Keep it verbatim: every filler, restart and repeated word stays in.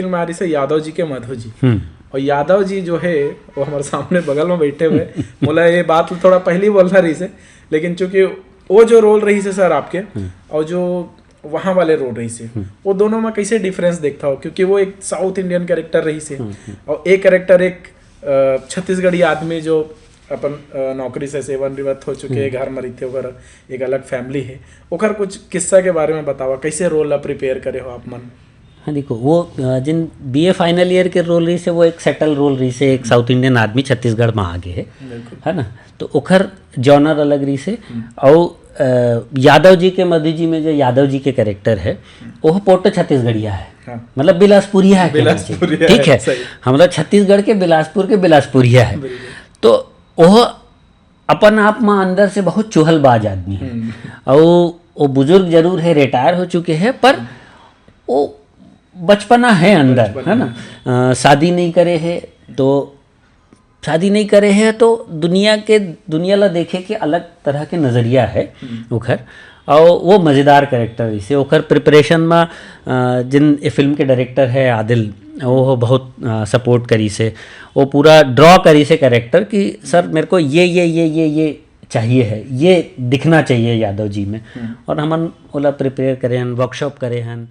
में आ रहिसे यादव जी के मधु जी। हम्म। और यादव जी जो है, वो हमारे सामने बगल में बैठे हुए। मोला ये बात थोड़ा पहले ही बोलना रहिसे, लेकिन चूंकि वो जो रोल रहिसे सर आपके, हम्म। और जो वहाँ वाले रोल रहिसे, हम्म। वो दोनों में कैसे डिफरेंस देखता हो? क्योंकि वो एक साउथ इंडियन कैरेक्टर रहिसे, हम्म, हम्म। और एक कैरेक्टर एक, अ, छत्तीसगढ़ी आदमी जो अपन, अ, नौकरी से सेवानिवृत्त हो चुके हैं, हम्म। घर में रहिथे, ओकर एक अलग फैमिली है, ओकर कुछ किस्सा के बारे में बतावा, कैसे रोल ला प्रिपेयर करे हो आप मन? हाँ, देखो, वो, अ, जिन बीए फाइनल ईयर के रोल रहिसे, वो एक सेटल रोल रहिसे, एक साउथ इंडियन आदमी छत्तीसगढ़ में आ गे हे, बिल्कुल। है ना? तो ओखर जॉनर अलग रहिसे। हम्म। अउ, अ, यादव जी के मधु जी में जो यादव जी के कैरेक्टर है, हम्म। वो पोटो छत्तीसगढ़िया है। हाँ। मतलब बिलासपुरिया है, कहना चाहिए। बिलासपुरिया ठीक है, है, सही। हम लोग छत्तीसगढ़ के बिलासपुर के बिलासपुरिया है। बिल्कुल। तो वो अपन आप में अंदर से बहुत चुहलबाज आदमी है। हम्म। अउ वो बुजुर्ग जरूर है, रिटायर हो चुके हैं, पर हम्म। वो बचपना है अंदर, बचपना है ना? है। अ, शादी नहीं करे है, तो शादी नहीं करे है, तो दुनिया के, दुनिया ला देखे के अलग तरह के नजरिया है हम्म। ओखर, और वो मजेदार कैरेक्टर रहिसे। ओखर प्रिपरेशन में, अ, जिन ए फिल्म के डायरेक्टर है आदिल, वो बहुत, अ, सपोर्ट करिसे, वो पूरा ड्रॉ करिसे कैरेक्टर कि सर, मेरे को ये, ये, ये, ये, ये चाहिए है, ये दिखना चाहिए यादव जी में। हम्म। और हमन ओला प्रिपेयर करे हन, वर्कशॉप करे हन।